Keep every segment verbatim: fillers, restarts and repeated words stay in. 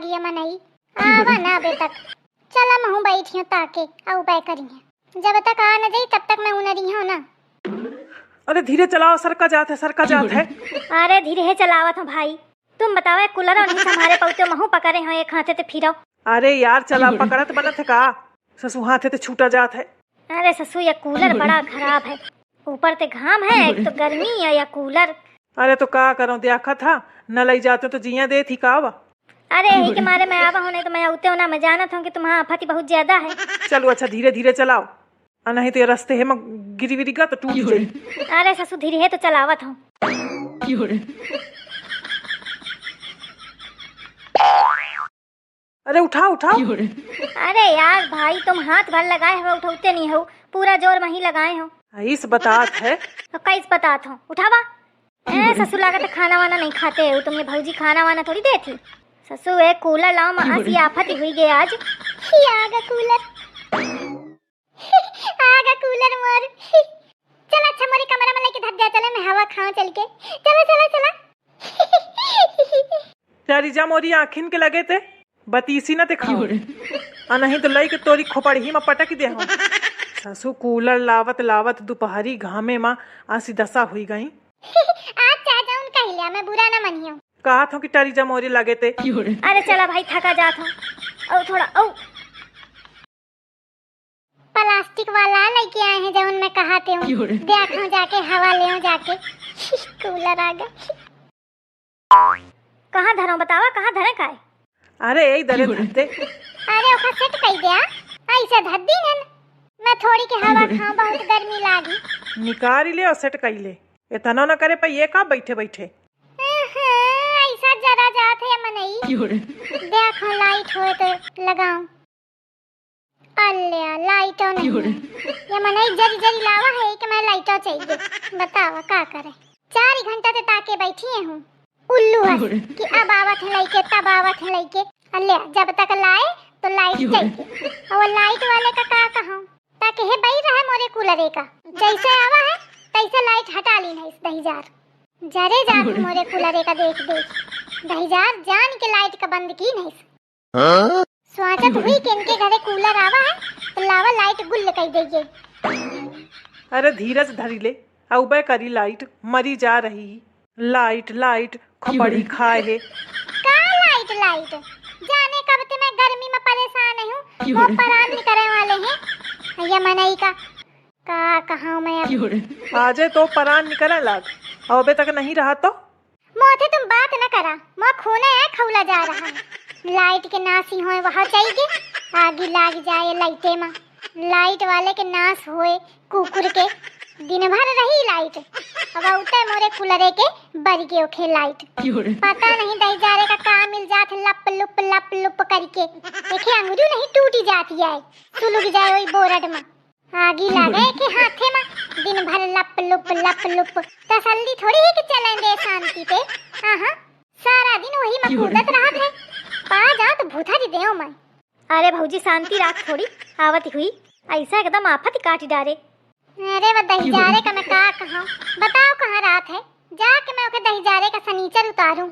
ये मनई आवा ना अबे तक। चला महूँ बैठियो ताके, अउ बै करिहे। जब तक आ न जाई तब तक मैं उनरियो ना। अरे धीरे चलाओ, सरका जात है, सरका जात है। अरे धीरे है चलावत हूँ भाई, तुम बताओ, एक कूलर नहीं संभारे पाउते, महूँ पकड़े हो एक हाथे ते फिरो। अरे यार चला, पकड़त बनत है का? ससु हाथे ते छूटा जात है। अरे ससु, ये कूलर बड़ा खराब है, ऊपर ते घाम है, एक तो गर्मी है या कूलर। अरे तो का करो, देखा था न लई जाते तो जिया दे थी का बा? अरे यही के मारे मैं आवा हूँ, नहीं तो मैं आउते हो ना, मैं जानत हूँ कि तुम्हारा आफत ही बहुत ज्यादा है। चलो अच्छा, धीरे धीरे चलाओ, आ नहीं तो ये रस्ते है में गिरी विरी गा तो टूट जाई। अरे ससु, धीरे है तो चलावत हूँ। अरे उठाओ, उठाओ। अरे यार भाई, तुम हाथ भर लगाए हो, उठौते नहीं हो, पूरा जोर मही लगाए हो। इस बतात है। तो कैस बतात हो, उठावा। ए ससु, लागत है खाना वाना नहीं खाते हो तुम, ये भौजी खाना वाना थोड़ी देती। ससु, एक कूलर लाओ, माँ, असी आफत ही हुई गई आज। ही आगा कूलर। आगा कूलर मोर। चला अच्छा, मोरे कमरा में लेके धर दिया, चले मैं हवा खाऊं चल के। चला, चला, चला। प्यारी जा मोरी आँखिन के लगे ते, बतीसी न ते खाओ। आ नहीं तो लई के तोरी खोपड़ही में पटक दे हम। ससु, कूलर लावत लावत दुपहरी घामे में आसी दशा हुई गई। आज चाहे जौन कह लिया, मैं बुरा ना मनियो। कहा था कि टरी जा मोरी लगे ते। अरे चला भाई, थका जात हूँ। ओ थोड़ा, ओ। प्लास्टिक वाला लेके आए हैं, जौन मैं कहाते हूँ। देखो जाके, हवा ले जाके। कूलर आ गया। कहाँ धरो बतावा, कहाँ धरे काय? अरे यही दरे धर दे। अरे ओका सेट कई दिया, ऐसे धर दी है। मैं थोड़ी के हवा खाऊं, बहुत गर्मी लागी। निकाल ले और सेट कई ले। इतना ना करे पर ये का बैठे बैठे। अहं, ऐसा जरा जात है मनई। देखो लाइट होए तो लगाऊं। अल्ल्या, लाइटो नहीं है। ये मनई जरी जरी लावा है कि मैं लाइटो चाहिए। बतावा का करे? चार घंटा ते ताके बैठी हूँ उल्लू हस कि अब आवत है लइके, तब आवत है लइके। अल्ल्या, जब तक लाए तो लाइट चाहिए। और वो लाइट वाले का का कहूँ, ताके हे बई रहे मोरे कूलरे का। जैसे आवा है तैसे लाइट हटा ली नहीं दहिजार। जरे जात मोरे कूलरे का देख देख। दहिजार जान के लाइट का बंद की नहीं। हाँ? स्वाचत हुई कि इनके घरे कूलर आवा है, तो लावा लाइट गुल कई देइए। अरे धीरज धरी ले, अउबे करी लाइट, मरी जा रही। लाइट, लाइट, खपड़ी खाए है। का लाइट, लाइट? जाने कब ते मैं गर्मी में परेशान हूँ, वो परान निकरे वाले हैं। ये मनई का, का कहाँ मैं अब? आजे तो परान निकरे लाग, अउबे तक नहीं रहा तो? मोथे तुम बात न करा, मोर खूने है खौला जा रहा है। लाइट के नासी होए वहाँ जाइगे, आगी लाग जाए लाइटे मा। लाइट वाले के नास होए, कुकुर के। दिन भर रही लाइट, अब उते मोरे कूलरे के बरिगे ओखे लाइट। पता नहीं दहिजारे का का मिल जात है, लप लुप लप लुप करके। देखे अंगुरी नहीं टूटी जाती है, सुलुग जाए वही बोरड मा। आगी लागे के हाथे मा, दिन भर लप लुप लप लुप। तसल्ली थोड़ी है कि चलें दे शांति पे। हाँ, हाँ, सारा दिन वही मा कूदत रहत है। पा जाओ तो भूथारी देओ मैं। अरे भौजी, शांति राख थोड़ी, आवत हुई, ऐसा एकदम आफत काट डारे। अरे वो दहिजारे का मैं का कहूँ, बताओ कहाँ रात है, जाके मैं ओके दहिजारे का सनीचर उतारूं।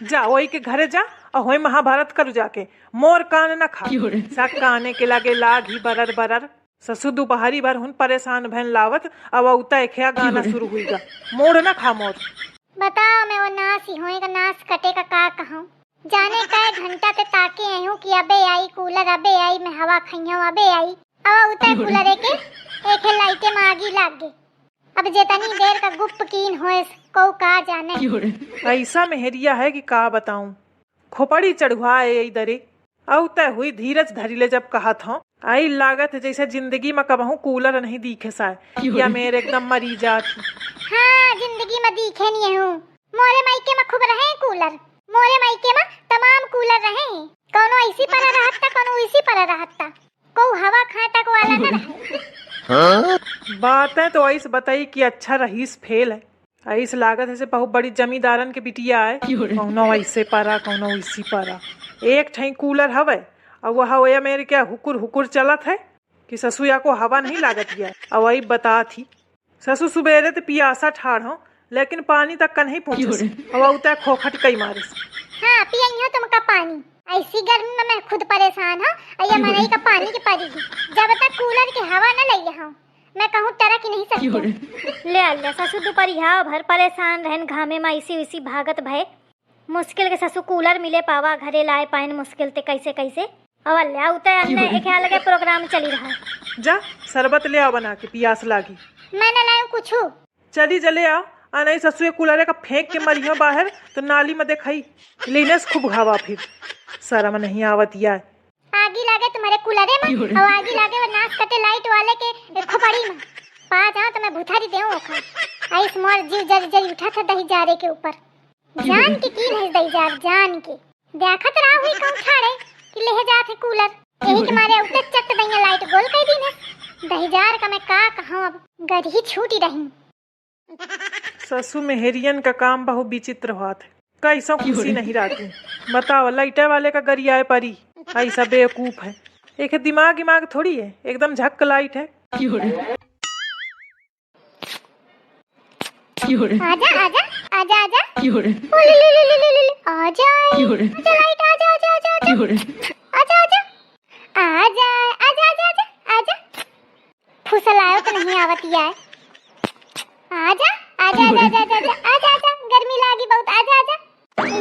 जा वही के घरे जा, और होई महाभारत करू जाके, मोर कान न खा। सा काने के लागे लाग ही बरर बरर। ससु दुपहरी भर हुन परेशान भैन लावत, अब उता एखिया गाना शुरू हुई गा। मोर न खा मोर। बताओ, मैं वो नास ही होए का, नास कटे का का कहूँ? जाने कै घंटा ते ताके आयूं कि अबे आई कूलर, अबे आई, मैं हवा खइहूं, अबे आई। अब उते कूलरे के एखे लाइटे मा आगी लाग गई। अब जेतनी देर का गुप्प कीन होएस, कौ का जाने। ऐसा मेहरिया है कि का बताऊं, खोपड़ी चढ़ुआ ए दरे। अउ तय हुई धीरज धरी ले जब कहत हों, आई लागत है जैसे जिंदगी मा कबहूँ कूलर नहीं दीखे साय। या मेर एकदम मरी जात ही। हाँ, जिंदगी मा दीखे नहीं हूँ। मोरे मायके मा खूब रहे हैं कूलर। मोरे मायके मा तमाम कूलर रहे हैं। कौनो ऐसी परा रहत ता, कौनो ऐसी परा रहत ता। कौ हवा खाए तक वाला न रहे। बातें तो ऐस बताई कि अच्छा रहीस फेल है। ऐस लागत है से बहुत बड़ी जमींदारन के बिटिया है। कौनो ऐसे परा, कौनो ऐसी परा। एक ठई कूलर हवे, और वह हवे मेरे क्या हुकुर हुकुर चलत है कि ससुया को हवा नहीं लागत है। और वही बता थी, ससु सुबेरे ते पियासा ठाढ़ हो, लेकिन पानी तक का नहीं पहुँचस। अब उता खोखट कई मारिस। हाँ, पियइहो तुमका पानी। ऐसी गर्मी में मैं खुद परेशान हूँ। और ये मनई का पानी के परी, जब तक कूलर के हवा न लइले हूँ, मैं कहूँ टरक ही नहीं सकती। ले आ ले ससुर, दुपहरिया भर परेशान रहन घामे में, इसी इसी भागत भय। मुश्किल के ससुर कूलर मिले पावा, घरे लाए पाइन मुश्किल ते कैसे कैसे। और ले आऊ ते अन्ने एक अलगे प्रोग्राम चली रहा है। जा, शरबत ले आ बना के, पियास लागी। मैं न लाऊं कुछू। चली जले आ, आ नहीं ससुए कूलरे का फेंक के मरियो बाहर, तो नाली में देखाई, लीने से खूब घावा फिर, शर्म नहीं आवत या। आगी लागे तुम्हारे कूलरे में, और आगी लागे वो नास कटे लाइट वाले के खोपड़ी में। पा जाओ तो मैं भुथारी देऊं ओखा। आइस मोर जीव जरी जरी उठा था दही जारे के ऊपर। जान के की नहीं दही जार, जान के। देखत रहा हुई कहूं ठाड़े कि लेहे जात है कूलर। यही के मारे उतर चट दइया लाइट गोल कर दीन है। दही जार का मैं का कहूं, अब गरही छूटी रही। ससु मेहरियन का काम बहु विचित्र होत है, कैसो खुशी नहीं रहती। बताओ, लाइटे वाले का गरियाए परी, ऐसा बेवकूफ है। एक दिमाग दिमाग थोड़ी है, एकदम झक लाइट है। आजा, आजा, आजा, आजा। ओ ले, ले, ले, आजा, आजा, लाइट, आजा, आजा, आजा, आजा। आजा, आजा। आजा, आजा, आजा, आजा, आजा। फुसलायो तो नहीं आवत या है। आजा, आजा, आजा, गर्मी लागी बहुत, आजा, आजा।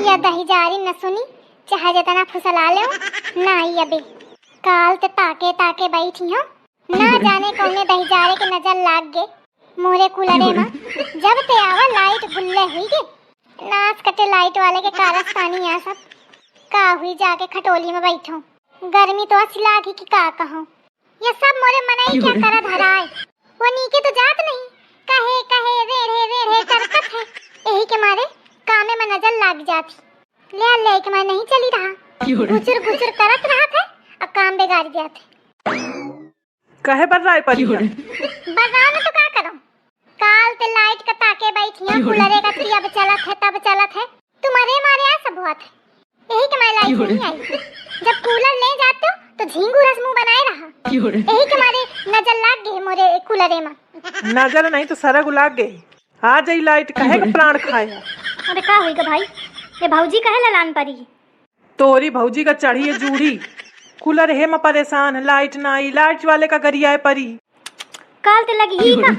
या दही जारी न सुनी, चाहे जितना फुसला ले, ना आई अबे। काल ते ताके, ताके बैठी हो, ना जाने कौने दही जारे के नजर लाग गे मोरे कूलरे मा। जब ते आवा लाइट गुल्ले हुई गे, नास कटे लाइट वाले के कारस्तानी यहाँ सब। का हुई जाके खटोली में बैठो, गर्मी तो असी लागी कि का कहूँ। ये सब मोरे मनई क्या करा धराए। वो नीके तो जात नहीं, कहे, कहे, रेढ़े, रेढ़े करकत है। यही के मारे कामे में नजर लाग जाती। ले आ, ले के मैं नहीं चली रहा। गुचुर, गुचुर करत रहा थे, अब काम बिगाड़ दिया थे। कहे बर्राए परी है? बर्राए में तो का करूं? काल ते लाइट का ताके बैठी हैं, कूलरे का थी, अब चलत है, तब चलत है। तुम्हारे मारे आ सब हुआ थे। यही के मारे लाइट नहीं आई। जब कूलर ले जाते हो, तो झींगू रस मुंह बनाए रहा। यही के मारे नजर लाग गई मोरे कूलरे में। नजर नहीं तो सरग लाग गई। आ जाई लाइट, कहे के प्राण खाए। अरे का होई गा भाई, ये भौजी कहे ललान परी? तोरी भौजी का चढ़ी है जूड़ी। कूलर हे में परेशान है, लाइट ना आई, लाइट वाले का गरियाए परी। काल ते लगी ही का?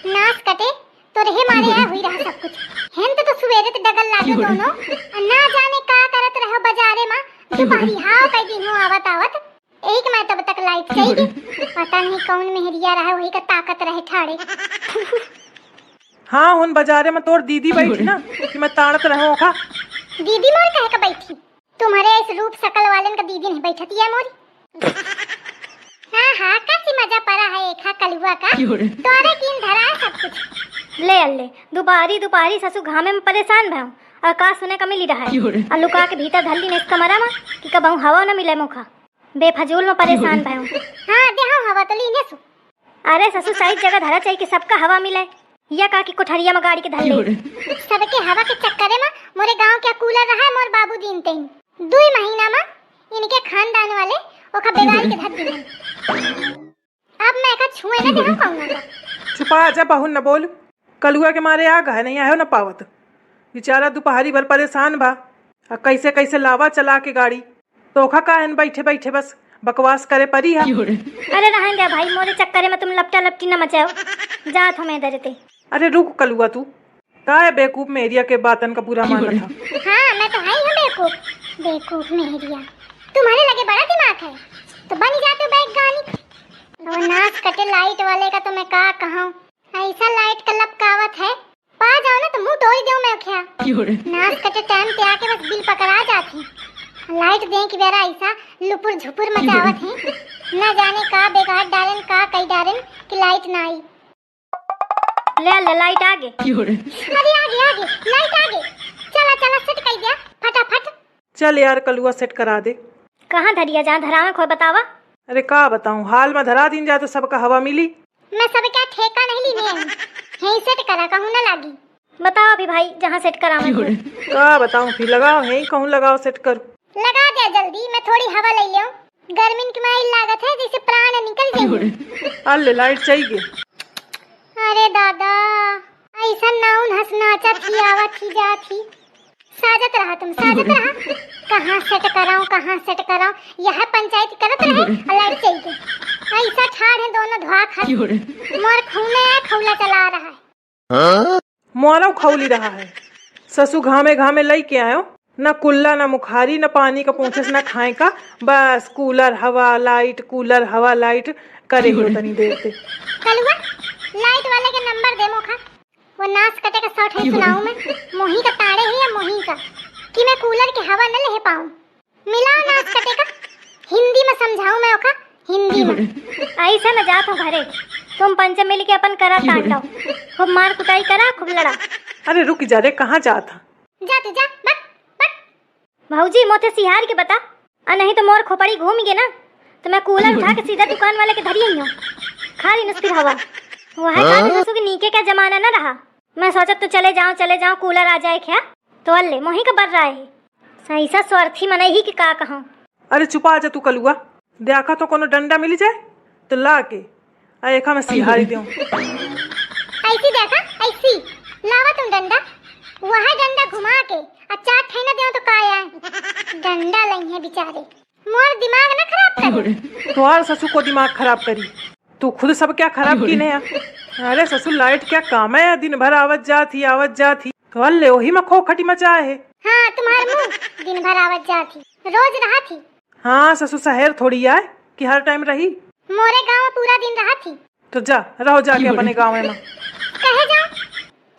नास कटे, तोरे हे मारे आए हुई रहा सब कुछ। हेन तो, तो सुबेरे ते डगल लागे दोनों। आ ना जाने का करत रहो बाजारे में, दुपहरी हाव कई दिन हो आवत आवत। एक मैं तब तक लाइट चाहिए। पता नहीं कौन मेहरिया रहा, वही का ताकत रहे ठाड़े। हाँ, उन बाजारे में तोर दीदी बैठी ना, कि मैं ताड़त रहो ओखा। दीदी मोर कहे का बैठी? तुम्हारे इस रूप शकल वालन का दीदी नहीं बैठती है मोरी। हाँ, हाँ, कैसी मजा पड़ा है एक हा कलुआ का। तोरे कीन धरा है सब कुछ। ले अल्ले, दुपहरी, दुपहरी ससु घामे में परेशान भयं, और का सुने का मिली रहा है। और लुका के भीतर धर ली ने इस कमरा में, कि कबहूँ हवा न मिले मोखा। बेफजूल में परेशान भयं। हाँ, देहो हवा तो लीने सु। अरे ससु, सही जगह धरा चाहिए कि सबका हवा मिले। या का कि कोठरिया में गाड़ी के धर ले। सबके हवा के चक्करे में मोरे गांव के कूलर रहा है मोर बाबू दीन तेन। दुई महीना में इनके खानदान वाले ओखा बेगाल के धर दिए। अब मैं एका छुए न देहूं कहूंगा तो। चुपा जा, बहु न बोल। कलुआ के मारे आ गए, नहीं आयो न पावत। बेचारा दुपहरी भर परेशान बा। आ कैसे कैसे लावा चला के गाड़ी। तोखा काहन बैठे बैठे बस बकवास करे परी है। अरे रहन दे भाई, मोरे चक्करे में तुम लपटा लपटी न मचाओ। जात हमें इधर ते। अरे रुक कलुआ तू, का है बेवकूफ मेहरिया के बातन का बुरा मानत है? हाँ, मैं तो है ही हूँ बेवकूफ, बेवकूफ मेहरिया। तुम्हारे लगे बड़ा दिमाग है, तो बन जाते वैज्ञानिक। वो नास कटे लाइट वाले का तो मैं का कहूँ, ऐसा लाइट का लपकावत है, पा जाओ ना तो मुंह तोड़ दो मैं क्या? नास कटे टाइम पे आके बस बिल पकड़ा जात है। लाइट दे की बेरा ऐसा लुपुर झुपुर मचावत है, ना जाने का बेगाड़ डालन, का कई डालन कि लाइट ना आई। ले, ले, लाइट आ गई। अरे, आ गई, आ गई, लाइट आ गई। चला, चला, सेट कर दिया, फटाफट। चल यार, कलुआ सेट करा दे। कहाँ धरिया, जहाँ धरावे खोए बतावा। अरे, का बताऊँ, हाल में धरा दीन जाए तो सबका हवा मिली। मैं सबका ठेका नहीं लीने आई। यहीं सेट करा, कहूँ ना लागी। बताओ अभी भाई, जहाँ सेट करावे खोए। का बताऊँ, फिर लगाओ, यहीं कहूँ लगाओ, सेट करो। लगा दे जल्दी, मैं थोड़ी हवा ले लेऊं। गर्मिन के मारे लागत है जैसे प्राण निकल जाए। अल्ले लाइट चाहिए। अरे दादा, ऐसा नाउन हंस नाचत ही आवत ही जात ही। साजत रहा तुम, साजत रहा। कहाँ set कराऊं, कहाँ set कराऊं, यह पंचायत करत रहे और लाइट चली गई। ऐसा ठाड़ है दोनों धोआ खात। मोर खूने खौला चला रहा है। मोरौ खौली रहा है। ससु घामे घामे लइके आयो, ना कुल्ला, ना मुखारी, ना पानी का पूछस, ना खाए का, बस कूलर हवा लाइट, कूलर हवा लाइट करे हो तनी देर से। कलुआ, लाइट वाले के नंबर दे मोखा। वो नास कटे का सौ ठे सुनाऊं मैं, मोही का ताड़े है या मोही का, कि मैं कूलर के हवा न ले पाऊं। मिलाओ नास कटे का, हिंदी में समझाऊं मैं ओका, हिंदी में। ऐसे मैं जात हूँ घरे, तुम पंचे मिल के अपन करा तांडव, खूब मार कुटाई करा, खूब लड़ा। अरे रुक जा रे, कहाँ जात हा? जा तू जा, बक, बक। भौजी, मोथे सिहार के बता, आ नहीं तो मोर खोपड़ी घूम गे ना, तो मैं कूलर उठा के सीधा दुकान वाले के धरी आई हूँ। खा ली नुस्खी हवा। वह हाँ? ससुर के नीके का जमाना ना रहा। मैं सोचत तो चले जाओ, चले जाओ, कूलर आ जाए क्या? तो अल्ले, मोही का बर रहा है। ऐसा स्वार्थी मनई ही कि का कहूँ। अरे चुपा जा तू कलुआ, देखा तो कोनो डंडा मिल जाए तो ला के आ एका में सिहारी देऊं। ऐसी देखा, ऐसी लावा तुम डंडा, वह डंडा घुमा के आ चार ठैना देऊं तो का आए? डंडा लई है बेचारे। मोर दिमाग ना खराब करे। तोहार ससुर को दिमाग खराब करी, तू खुद सब क्या खराब की नहीं है? अरे ससुर, लाइट क्या काम है, दिन भर आवत जात ही, आवत जात ही। तो अल्ले वही में खो खटी मचा है। हाँ, तुम्हार मुंह दिन भर आवत जात ही, रोज रहत ही। हाँ ससुर, शहर थोड़ी आए कि हर टाइम रही। मोरे गांव पूरा दिन रहत ही। तो जा, रहो जाके अपने गाँव में। कहे जाओ,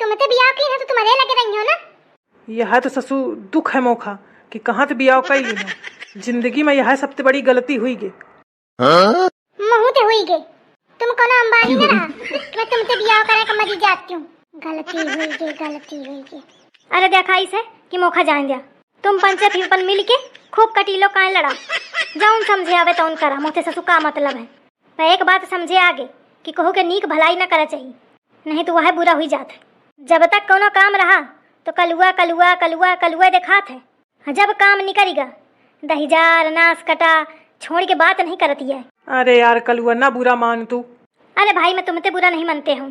तुम ते बियाह की ना तो तुम्हारे लगे रही हो ना। यह तो ससुर दुख है मोखा कि कहाँ ते बियाह कई ली हो। जिंदगी में यह सबसे बड़ी गलती हुई गे। मुँह ते हुई गे, तुम कोनो अंबानी ना रहा कि मैं तुमसे बियाह करे के मरी जाती हूँ। गलती हुई गे, गलती हुई गे। अरे देखा इसे कि मोखा जान दिया, तुम पंचे फिर अपन मिल के खूब कटीलो काहे लड़ा, जौन समझे आवे तौन करा, मोते ससु का मतलब है। पर एक बात समझे आगे कि कहू के नीक भलाई न करा चाहिए, नहीं तो वह बुरा हुई जात है। जब तक कोनो काम रहा तो कलुआ, कलुआ, कलुआ, कलुआ देखात है। जब काम निकरिगा, दहिजार, नास कटा, छोड़ के बात नहीं करती है। अरे यार कलुआ, ना बुरा मान तू। अरे भाई, मैं तुमते बुरा नहीं मानते हूँ,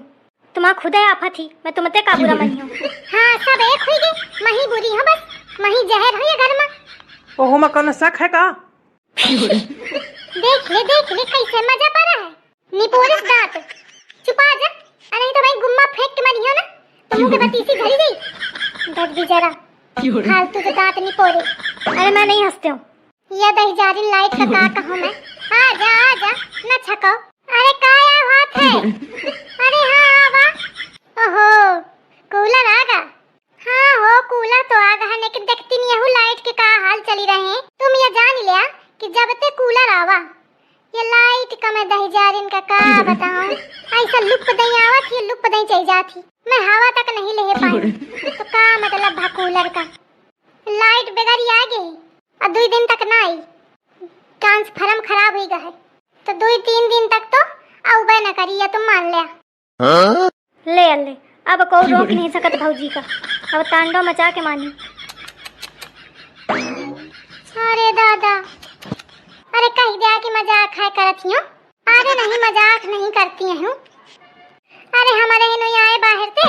तुम्हार खुदे आफत ही, मैं तुमते का बुरा मानी हूँ। हाँ, सब एक हुई गई, मैं ही बुरी हूँ बस, मैं ही जहर हूँ ये घर में। ओहो, में कौनो शक है का? देख ले, देख ले, कैसे मजा पा रहा है। निपोरिस दांत। चुपा जा, आ नहीं तो भाई गुम्मा फेंक के मारियो ना, तो मुंह के बत्तीसी झरी गई। डर भी जरा। फालतू के दांत निपोरे। अरे मैं नहीं हंसते हूँ। ये दहिजारिन लाइट का का कहूँ मैं। आ जा, आ जा, न छको। अरे का या बात है? अरे हाँ, आवा। ओहो, कूलर आ गा। हाँ हो, कूलर तो आ गा है, लेकिन देखती नहीं हूँ लाइट के का हाल चली रहे हैं। तुम ये जान लिया कि जब ते कूलर आवा, ये लाइट का मैं दहिजारिन का का बताऊं, ऐसा लुप दई आवत ही, लुप दई चली जात ही, मैं हवा तक नहीं ले पाई। तो का मतलब भा कूलर का? लाइट बेगारी आ गई और दुई दिन तक ना आई, ट्रांसफार्मर खराब हुई गा है, तो दुई तीन दिन तक तो आउबे न करी, या तुम मान लिया। ले अल्ले, अब को रोक नहीं सकत भौजी का, अब तांडव मचा के मानी। अरे दादा, अरे कह दिया कि मजाक है करत हियो। अरे नहीं, मजाक नहीं करती हूँ। अरे हमारे हिनो आए बाहर से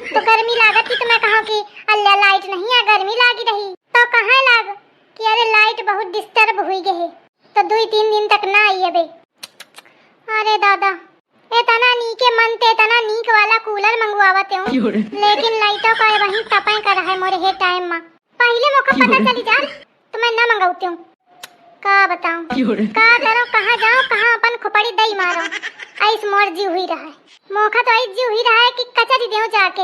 तो गर्मी लागत थी, तो मैं कहा कि अल्ले लाइट नहीं है, गर्मी लागी रही, तो कहाँ लाग कि अरे लाइट बहुत डिस्टर्ब हुई गई है, तो दुई तीन दिन तक ना आई अबे। अरे दादा, इतना नीके मन ते इतना नीक वाला कूलर मंगवावत हूँ, लेकिन लाइटों का वही तपे कर है मोरे हे टाइम में। पहले मोका पता चली जात तो मैं ना मंगौती हूँ। का बताऊँ, का करो, कहाँ जाओ, कहाँ अपन खोपड़ी दई मारो। ऐस मोर जीव हुई रहा है, मोखा तो ऐस जीव हुई रहा है कि कचरी देव जाके।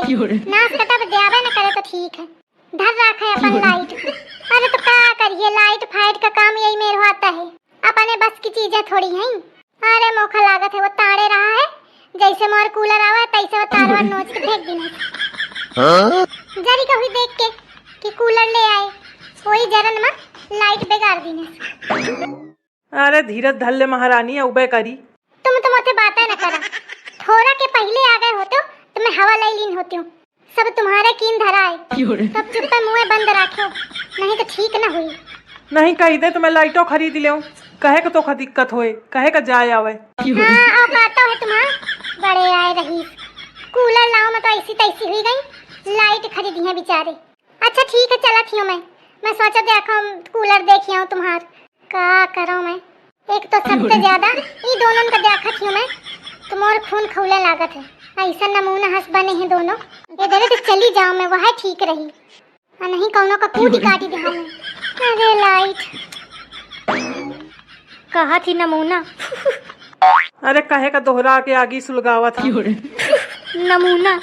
नास कटा पे द्यावे न करे तो ठीक है। धर रखा है अपन लाइट। अरे तो का करिए, लाइट फाइट का काम यही मेरे होता है, अपने बस की चीजें थोड़ी हैं। अरे मोखा लागत है वो ताड़े रहा है, जैसे मोर कूलर आवा है तैसे वो तारवा नोच के फेंक दीने। जरी का हुई देख के कि कूलर ले आए, वही जरन में लाइट बेगार दीने। अरे धीरज धर ले महारानी, अउबे करी। तुम तो मोते बातें न करा, थोड़ा के पहले आ गए होते हो तो मैं हवा ले लीन होती हूँ। सब तुम्हारे कीन धरा है, तब चुप्पे मुँहे बंद रखो, नहीं तो ठीक न हुई। नहीं कही दे तो मैं लाइटो खरीद लेऊं, कहे को तोखा दिक्कत होए, कहे का जाए आवे। हाँ, औकातो है तुम्हार, बड़े आए रही। कूलर लाओ में तो ऐसी तैसी हुई गई, लाइट खरीदी है बेचारे। अच्छा ठीक है, चलत हियो मैं। मैं सोचा देखा, कूलर देखी आऊँ तुम्हार। का करो मैं, एक तो सबसे ज्यादा ई दोनों का देखत हियो मैं। तुम्हार खून खौले लागत है, ऐसा नमूना हंस बने हैं दोनों। ये दरे तो चली जाओ मैं, वह ठीक रही। आ नहीं कौनो का कूटी काटी दे हमें। अरे लाइट। कहा थी नमूना। अरे कहे का दोहरा के आगी सुलगावत है। नमूना।